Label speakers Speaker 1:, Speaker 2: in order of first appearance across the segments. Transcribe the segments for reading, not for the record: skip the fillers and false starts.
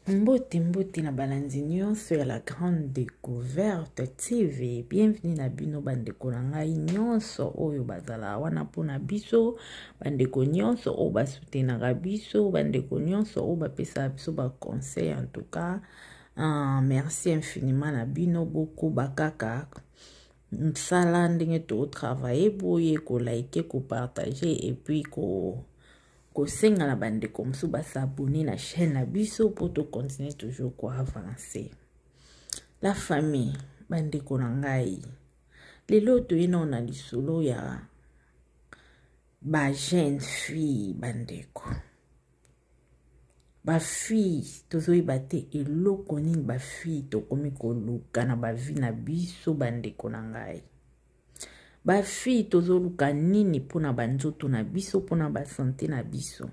Speaker 1: Mbote mbote na balandi nyonso ya la grande découverte TV. Bienvenue na bino bandeko na ngai nyonso oyo bazala wana mpona biso, bandeko nyonso oyo basutenaka biso, bandeko nyonso oyo bapesaka biso ba conseil en tout cas. Merci infiniment na bino bokoba kaka msala ndenge totravaille boye kolike kopartage et puis ko kosenga na bandeko mosusu basabone na chaîne na biso mpo tocontinue toujours koavance. La famille, bandeko na ngai, lelo toye nao na lisolo ya bajeune fille. Bandeko bafille, tozoyeba te eloko nini bafille tokomi koluka na bavie na biso. Bandeko na ngai bafille, tozoluka nini mpona banzoto na biso, mpona basanté na biso?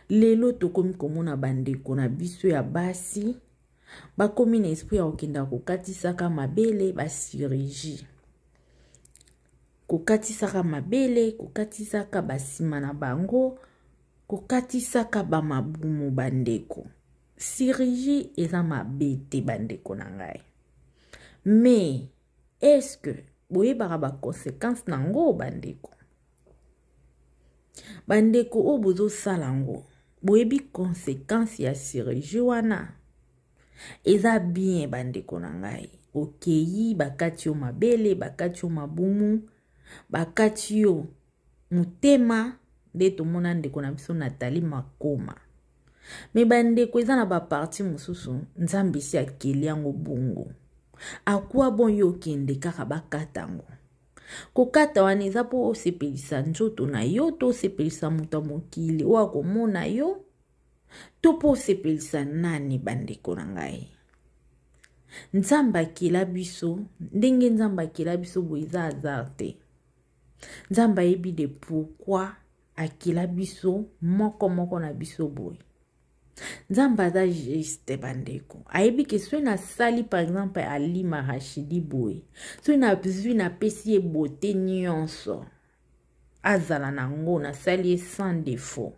Speaker 1: Lelo tokomi komona bandeko na biso ya basi bakomi na esprit ya kokenda kokatisaka mabele, bachirurgie, kokatisaka mabele, kokatisaka basima na bango, kokatisaka bamabumu. Bandeko, chirurgie eza mabe te, bandeko na ngai, mais est-ce que boyebaka baconséquence nango? Bandeko, bandeko oyo bozosala yango, boyebi conséquence ya chirurgie wana? Eza bien, bandeko na ngai, okei bakati yo mabele, bakati yo mabumu, bakati yo motema, nde tomona ndeko na biso Nathalie Makoma. Mais bandeko, eza na bapartie mosusu Nzambe esi akeli yango bongo. Akwa bon, yo okende kaka bakata yango. Kokata wana eza mpo osepelisa nzoto na yo, to osepelisa moto ya mokili oyo akomona yo, to mpo osepelisa nani? Bandeko na ngai, Nzambe akela biso ndenge Nzambe akela biso boye, eza hasard te. Nzambe ayebi de pourquoi akela biso moko moko na biso boye. Nzambe aza juste, bandeko. Ayebi ke soki nasali, par exemple, Alima Rachidi boye, soki nazwi napesi ye beauté nyonso azala nango, nasali ye sans défaut,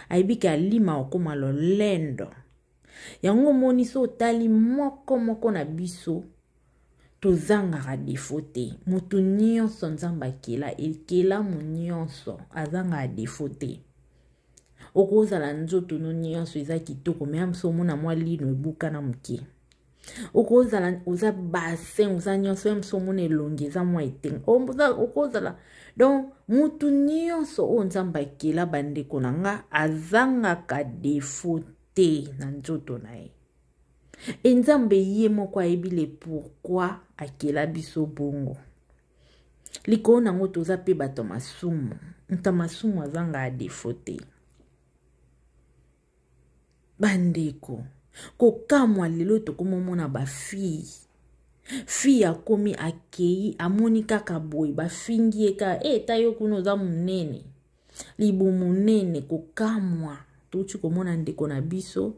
Speaker 1: ayebi ke Alima okóma lolendo. Yango omoni, so otali moko moko na biso, tozangaka défaut te. Moto nyonso Nzambe akela, ekelamu nyonso azangaka défaut te. Okozala nzoto no nyonso eza kitoko, mais ya moso omona mwa lino ebukana moke. Okozala oza bassin, oza nyonso, ya moso omona elongi eza mwa etenga. Okozala donc mutu nyonso oyo Nzambe akela, bandeko na nga, azangaka défaut te na nzoto na ye. E Nzambe ye moko ayebi le pourquoi akela biso bongo. Likolo nango, toza mpe bato masumu. Moto ya masumu azangaka défaut te, bandeko. Kokamwa, lelo tokomomona bafille, fille akomi akei, amoni kaka boye, bafingi ye kaka e ta yo kuna oza monene, libumu monene. Kokamwa, touti komona ndeko na biso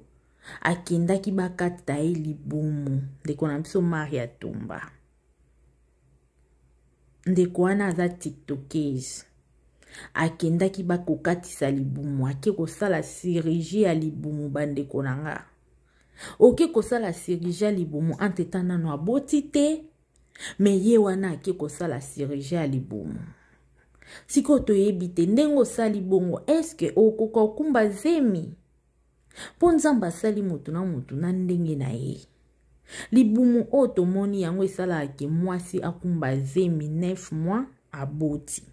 Speaker 1: akendaki bakata ye libumu, ndeko na biso Maria Tumba. Ndeko wana aza tiktokeuse, akendaki bakokatisa libumu, ake kosala chirurgie ya libumu. Bandeko na nga, oke kosala chirurgie ya libumu, entre temps nano aboti te, mais ye wana ake kosala chirurgie ya libumu. Sikoyo toyebi te ndenge osali bongo, est-ce okoka okumba zemi? Mpo Nzambe asali motu na motu na ndenge na ye. Libumu oyo tomoni yango esalaka ke mwasi akumba zemi 9 mois, aboti.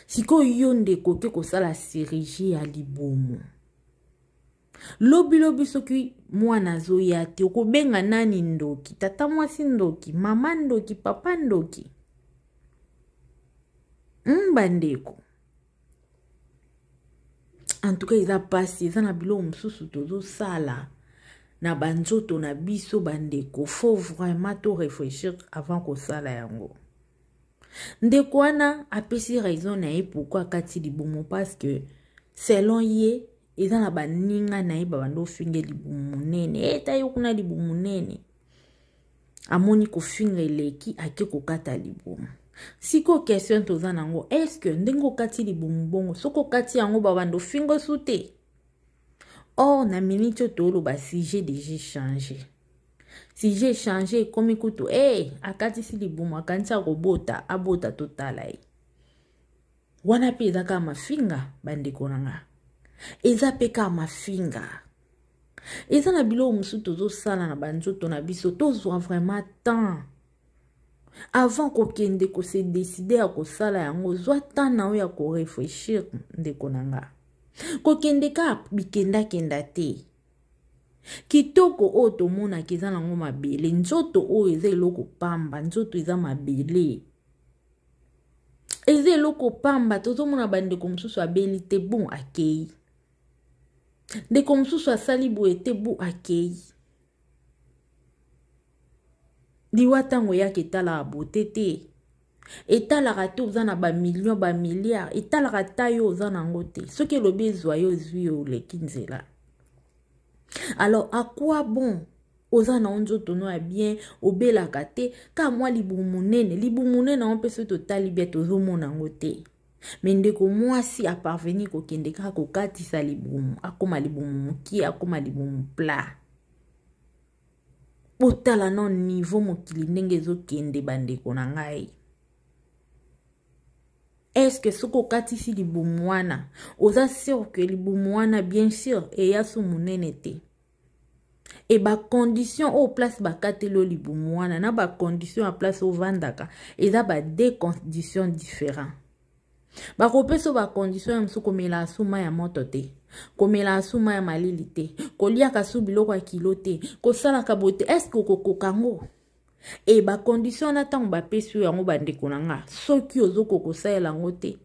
Speaker 1: Sikoyo yo ndeko oke kosala chirurgie ya libumu, lobilobi soki mwana azoya te, okobenga nani ndoki? Tata mwasi ndoki, mama ndoki, papa ndoki. Bandeko, en tout cas eza mpasi. Eza na biloko mosusu tozosala na banzoto na biso, bandeko, faut vraiment to réfléchir avant kosala yango. Ndeko wana apesi raison na ye pourquoi akati libumu, parce que selon ye, eza na baninga na ye babanda ofinga libumu monene, eta yo kuna libumu monene. Amoni kofinga eleki, ake kokata libumu. Sikoyo question toza nango: est-ce ndenge okati libumu bongo, soki okati yango, babanda ofinga osu te? Or na minute oyo toloba, sujet déjà changé, sujet changé, ekomi kutu e hey, akatisi libumu, akanisi akobota, abota, totala ye. Wana mpe eza kaka mafinga, bandeko na nga, eza mpe kaka mafinga. Eza na biloko mosusu tozosala na banzoto na biso. Tozwa vraiment temps avant kokende kose décider ya kosala yango. Zwa temps na oyo ya koréfléchir, ndeko na nga. Kokende kaka bikendakenda te. Kitoko oyo tomonaka eza nango mabele. Nzoto oyo eza eloko pamba, nzoto eza mabele, eza eloko pamba. Tozomona bandeko mosusu abeli te, bon, akei. Ndeko mosusu asali boye te, bu, akei. Liwa ntango eyaka, etalaka bote te, etalaka te oza na bamillion, bamilliard, etalaka ta yo oza nango te. Soki elobi ezwa yo, ezwi yo, oleki nzela. Alors à quoi bon oza na nzoto no ya bien, obelaka te, ka mwa libumu monene? Libumu monene yango mpe, soki totali bien, tozomona yango te. Me ndeko mwasi aparvenir kokende kaka kokatisa libumu, akóma libumu mokie, akóma libumu plat. Botala no niveau mokili ndenge ezokende, bandeko na ngai. Est-ce soki okatisi libumu wana, oza sûr que libumu wana, bien sûr, eya su monene te? E bacondition oyo place bakateli oyo libumu wana na bacondition ya place ovandaka, eza ba deux conditions différents. Bakopesa oyo bacondition ya mosusu: komela su mai ya moto te, komela su mai ya malili te, koliaka su biloko ya kilo te, kosalaka boye te. Est-ce okokoka yango? E bacondition wana, ntango bapesi oyo yango, bandeko na nga, soki ozokoka kosalela yango te,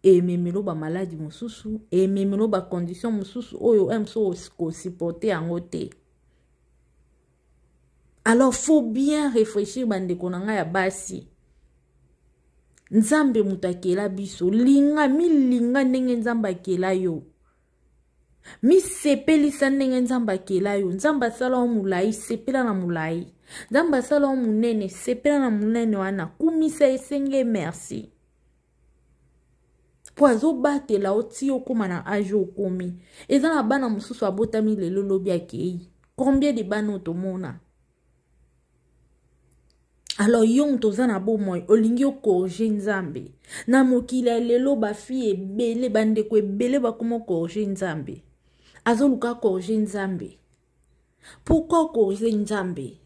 Speaker 1: ememelo bamaladi mosusu, ememelo bacondition mosusu oyo mosusu kosupporter yango te. Alors faut bien réfléchir, bandeko na ngai ya basi. Nzambe moto akela biso. Linga, milinga ndenge Nzambe akela yo, misepelisa ndenge Nzambe akela yo. Nzambe asala yo molai, sepela na molai. Nzambe asala yo monene, sepela na monene wana, kumisa, esenge merci, mpo azobatela yo ti okóma na âge okomi. Eza na bana mosusu abotami lelo, lobi akei. Combien de bana oyo tomona? Alors yo moto oza na bomoi, olingi ocorriger Nzambe na mokili ya lelo? Bafille ebele, bandeko ebele bakoma ocorriger Nzambe. Azoluka corriger Nzambe. Pourquoi ocorriger Nzambe,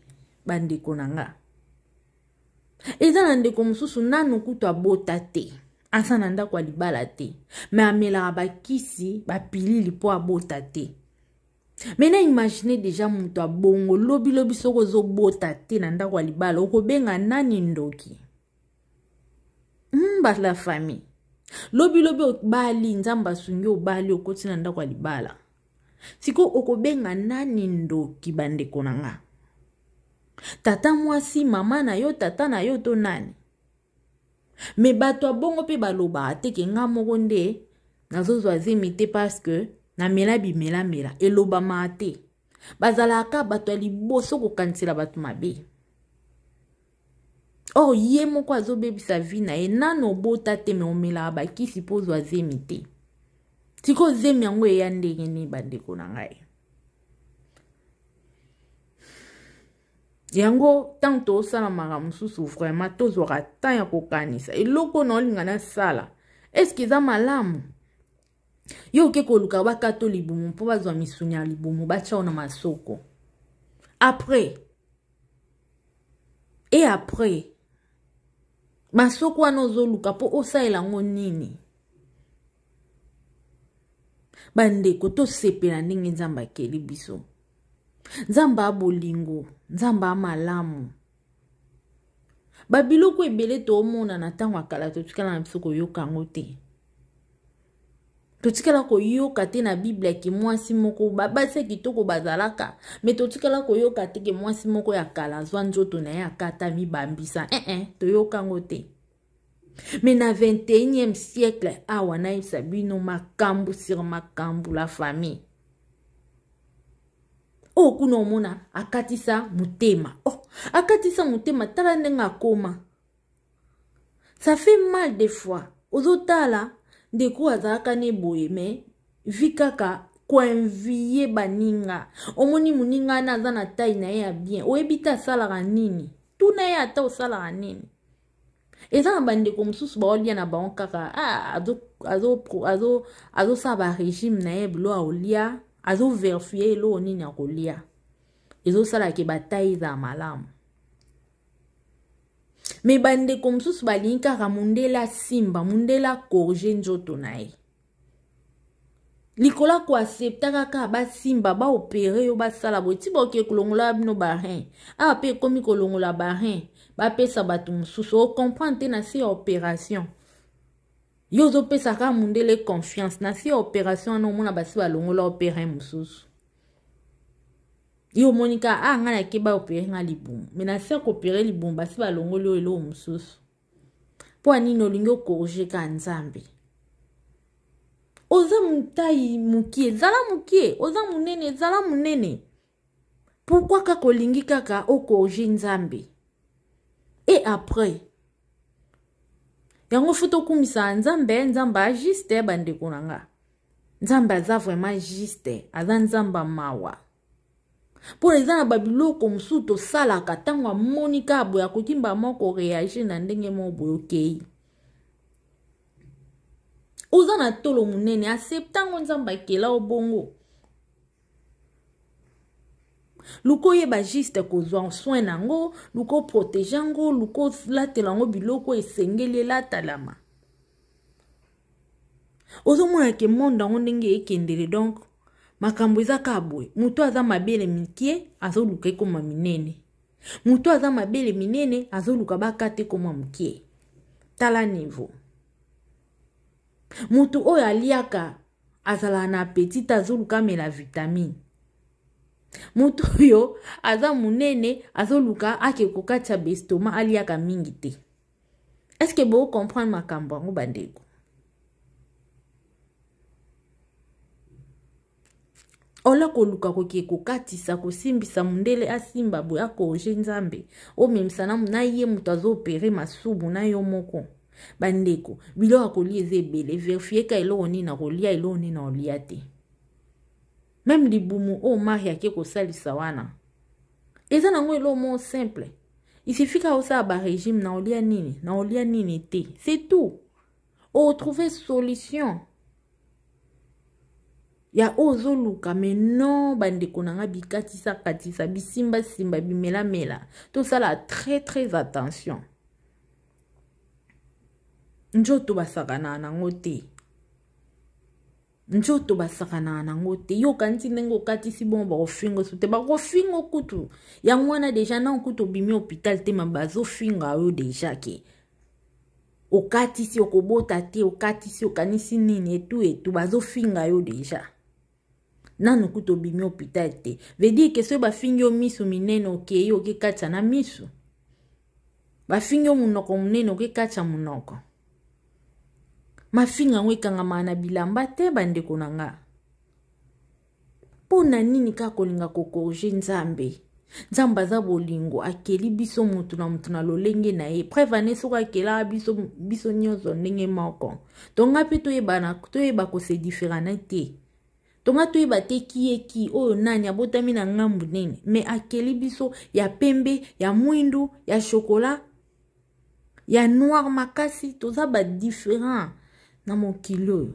Speaker 1: bandeko na nga? Eza na ndeko mosusu nanu kutu abota te, aza na ndako ya libala te, me amelaka bakisi, bapilili mpo abota te. Maintenant, imagine déjà moto abongo, lobilobi soki ozobota te na ndako ya libala, okobenga nani ndoki? La famille, lobilobi obali, Nzambe asungi, obali, okoti na ndako ya libala, sikoyo okobenga nani ndoki, bandeko na nga? Tata mwasi, mama na yo, tata na yo to nani? Me bato ya bongo mpe balobaka te ke nga moko nde nazozwa zemi te parce que namela bimelamela. Elobamaka te. Bazalaka bato ya liboso kokanisela bato mabe. Or ye moko azobebisa vie na ye. Nano obota te, me omelaka bakisi mpo ozwa zemi te. Sikoyo zemi yango eya ndenge nini, bandeko na ngai? Yango ntango tosala makambo mosusu, vraiment tozwaka temps ya kokanisa eloko na olinga nasala, est-ce eza malamu? Yo oke koluka bakata libumu mpo bazwa misuni ya libumu batya na masoko. Après et après, masoko wana ozoluka mpo osalela yango nini? Bandeko, tosepela ndenge Nzambe akeli biso. Nzambe abolingo, Nzambe amalamu. Babiloko ebele toomona na ntango ya kala, totikala na biso koyoka yango te. Totikala koyoka te na Bible ke mwasi moko, basi ya kitoko bazalaka, me totikala koyoka te ke mwasi moko ya kala azwa nzoto na ye, akata, mibambisa. Eh, toyoka yango te. Me na 21e siècle awa, nayebisa bino makambo sur makambo, la famille. Oyo kuna omona akatisa motema, oh, akatisa motema, tala ndenge akoma. Ça fait mal des fois. Ozotala ndeko azalaka ne boye, mais vi kaka. Koenvie baninga. Omoni moninga wana aza na taille na ye ya bien, oyebi te asalaka nini, tuna ye ata osalaka nini. Eza na bandeko mosusu baolia na bango kaka, ah, azosala barégime na ye, bilo aolia, azoverifie eloko nini akolia, ezosala ke bataille ezala malamu. Me bandeko mosusu balingi kaka mondele asimba, mondele akorige nzoto na ye likolo akoasepta kaka basimba, baopere yo, basala boye ti boke kolongola bino barein. Awa mpe ekomi kolongola barein, bapesa bato mosusu. Ocomprendre te, na se ya opération yo ozopesa kaka mondele confiance. Na se ya opération wana omona basi balongola yo mpe rein mosusu. Yo omoni kaka, ah, ngai nake baopere nga libumu, me na se ya koopere libumu basi balongoli oyo eloko mosusu. Mpo ya nini olingi okorige kaka Nzambe? Oza motai mokie, zala mokie. Oza monene, zala monene. Pourquoi kaka olingi kaka okorige Nzambe? Et après yango fo tokumisaka Nzambe. Nzambe ajuste, bandeko na nga. Nzambe aza vraiment juste, aza Nzambe mawa. Mpo eza na babiloko mosusu tosalaka, ntango amoni kaka boye, akoki mbala moko koreagir na ndenge moko boye. Okei, oza na tolo monene, accepte yango. Nzambe akela obongo. Luka oyeba juste kozwa soin na yango, luka oprotege yango, luka olatela yango biloko esengeli elatalama. Ozomona ke monde yango ndenge ekendele, donc makambo eza kaka boye. Moto aza mabele mike azoluka ekoma minene, moto aza mabele minene azoluka bakata ekoma mokie. Tala niveau. Moto oyo aliaka azalaka na appétit te, azoluka amela vitamine. Moto oyo aza monene azoluka ake kokatisa bestoma, aliaka mingi te. Est-ce bocomprendre makambo yango, bandeko? Ola koluka koke kokatisa, kosimbisa mondele, asimba boye, akorige Nzambe, omemisa na ye moto azoopere masumu na yo moko. Bandeko, biloko ya kolia eza ebele. Verifie ka eloko nini na kolia, eloko nini na kolia te. Même libumu oyo mari ake kosalisa wana, eza nango eloko moko simple. Il suffit kaka osala barégime, na olia nini, na olia nini te, c'est tout. Otrouve solution ya oyo ozoluka. Mais non, bandeko na nga, bikatisa katisa, bisimbasimba, bimelamela, tosala très très attention. Nzoto basakanaka nango te, nzoto basakanaka nango te. Yo okanisi ndenge okatisi bongo bakofinga so te? Bakofinga kutu yango wana déjà. Na kutu obimi hôpital te, ma bazofinga yo déjà ke okatisi, okobota te, okatisi, okanisi nini, etu etu. Bazofinga yo déjà nanu kutu obimi hôpital te. Veut dire ke soki bafingi yo miso minene, okei okekatisa na miso. Bafingi yo monoko monene, okekatisa monoko. Mafinga yango ekangamaka na bilamba te, bandeko na nga. Mpo na nini kaka kolinga kokorige Nzambe? Nzambe aza bolingo, akeli biso motu na motu na lolenge na ye. Preuve ane, soki akelaka biso, biso nyonso ndenge moko, tonga mpe toyeba kose différana te, tonga toyeba te ki ye ki oyo nani abotami na ngambu nini. Me akeli biso ya pembe, ya mwindu, ya shokola, ya noir makasi, toza badifférent na mokili oyo.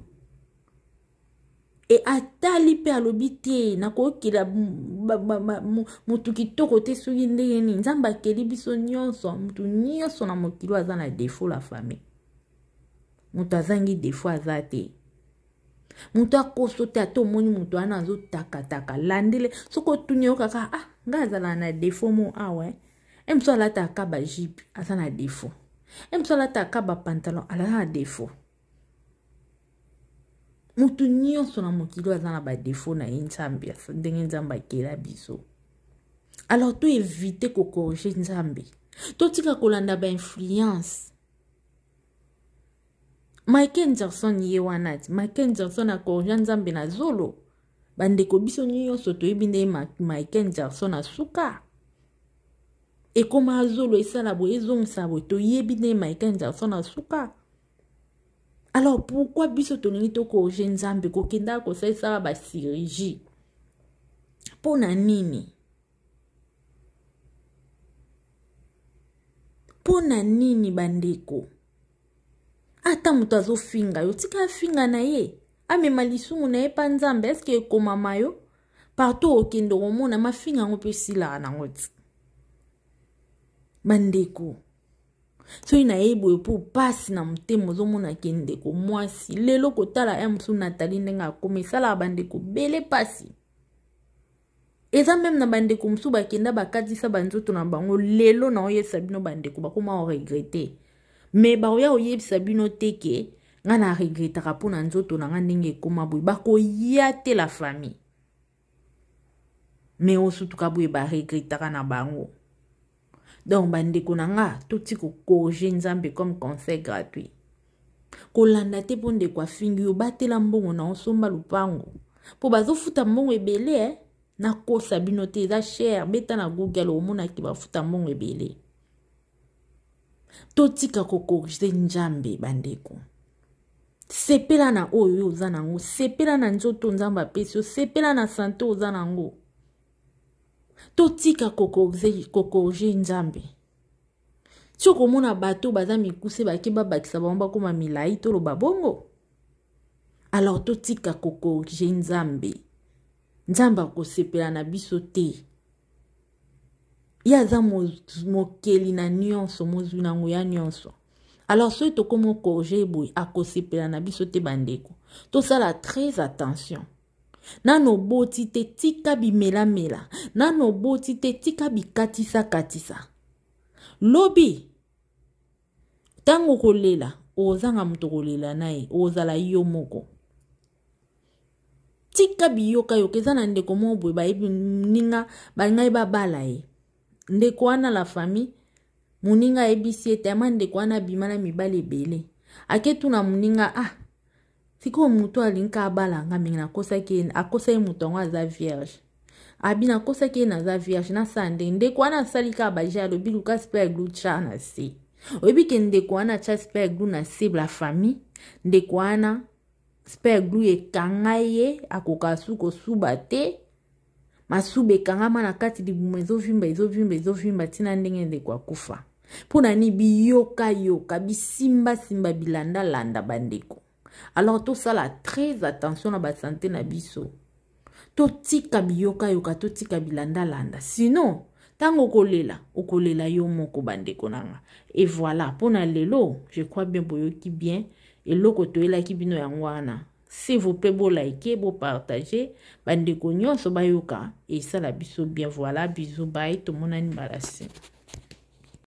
Speaker 1: E atali mpe alobi te, nakokela motu kitoko te soki ndenge nini. Nzambe akeli biso nyonso, motu nyonso na mokili oyo aza na défaut. La famille, moto azangi défaut aza te. Moto akoso te. Ata omoni moto wana azotakataka, landele. Soki otuni yo kaka, ah, ngai azalaka na défaut mo awa. E mosu alataka bajupe, aza na défaut. E mosu alataka bapantalon, aza na défaut. Motu nyonso na mokili oyo aza na badéfaut na ye. Nzambe, ndenge Nzambe akela biso, alors to évite kokorige Nzambe, totika kolanda bainfluence. Michael Jackson ye wana ti Michael Jackson akorigea Nzambe na zolo. Bandeko, biso nyonso toyebi ndenge Michael Jackson asuka, ekoma zolo esala boye, ezongisa boye. Toyebi ndenge Michael Jackson asuka. Alors pourquoi biso tolingi tokorige Nzambe kokendaka kosalisaka bachirurgie mpo na nini? Mpo na nini bandeko? Ata moto azofinga yo, tika afinga na ye, amema lisumu na ye mpa Nzambe. Eske ekomama yo partout okende komona mafinga yango mpe esilaka nango ti bandeko? Soki nayebi boye mpo mpasi na motema, ozomona ke ndeko mwasi lelo kotala ya mosusu Natali ndenge akoma, esalaka bandeko bele mpasi. Eza meme na bandeko mosusu bakenda bakatisa banzoto na bango. Lelo na oyebisa bino, bandeko bakoma oregretter, mais bakoya koyebisa bino te ke ngai na regretaka mpo na nzoto na ngai ndenge ekoma boye. Bakoya te, la famille, mais osutuka boye baregretaka na bango. Donc bandeko na nga, toti kocorriger Nzambe comme conseil gratuit. Kolanda te mpo ndeko afingi yo. Batela mbongo na osomba lupango, mpo bazofuta mbongo ebele, eh? Nakosa bino te, eza cher. Beta na Google, omonaki bafuta mbongo ebele. Totika kocorriger Nzambe, bandeko. Sepela na oyo oza nango, sepela na nzoto Nzambe apesi yo, sepela na santé oza nango. Totika kocorriger Nzambe. Ti okomona bato baza mikuse, bake babakisa bango bakóma milai, toloba bongo. Alors totika kocorriger Nzambe. Nzambe akosepela na biso te. Ye aza mokeli na nyonso, mozwi na nguya nyonso. Alors soki tokómi ocorriger boye, akosepela na biso te. Bandeko, tosala très attention. Nano oboti te, tika bimelamela. Nano oboti te, tika bikatisakatisa. Lobi ntango kolela, ozanga moto kolela na ye, ozala yo moko. Tika biyokayoka. Eza na ndeko moko boye, bayebi moninga balingai babala ye. Ndeko wana, la famille, moninga ayebisi ete ama ndeko wana abima na mibali ebele. Aketuna moninga: "Ah, sikoyo moto alingi ka abala nga mingi, nakosaki ye, akosa ye, moto yango aza vierge." Abi: "Nakosaki ye, naza vierge, nasala ndenge." Ndeko wana asali kaka baje, alobi: "Luka super glue, tya na se." Oyebi ke ndeko wana atya super glue na se, la famille, ndeko wana super glue ekanga ye, akoka su kosuba te, masuba ekangama na kati, libumu ezovimba, ezovimba, ezovimba, ntina ndenge ndeko akufa. Mpo na nini? Biyokayoka, bisimbasimba, bilandalanda, bandeko. Alors tosala très attention na basanté na biso. Totika biyokayoka, totika bilandalanda, sinon ntango okolela, okolela yo moko, bandeko na nga. Et voilà mpona lelo. Je crois bien boyoki bien eloko toyelaki bino yango wana. S'il vous plaît, bolike, bopartage, bandeko nyonso bayoka, esala biso bien. Voilà, bisous, bye, tomonani mbala nsima.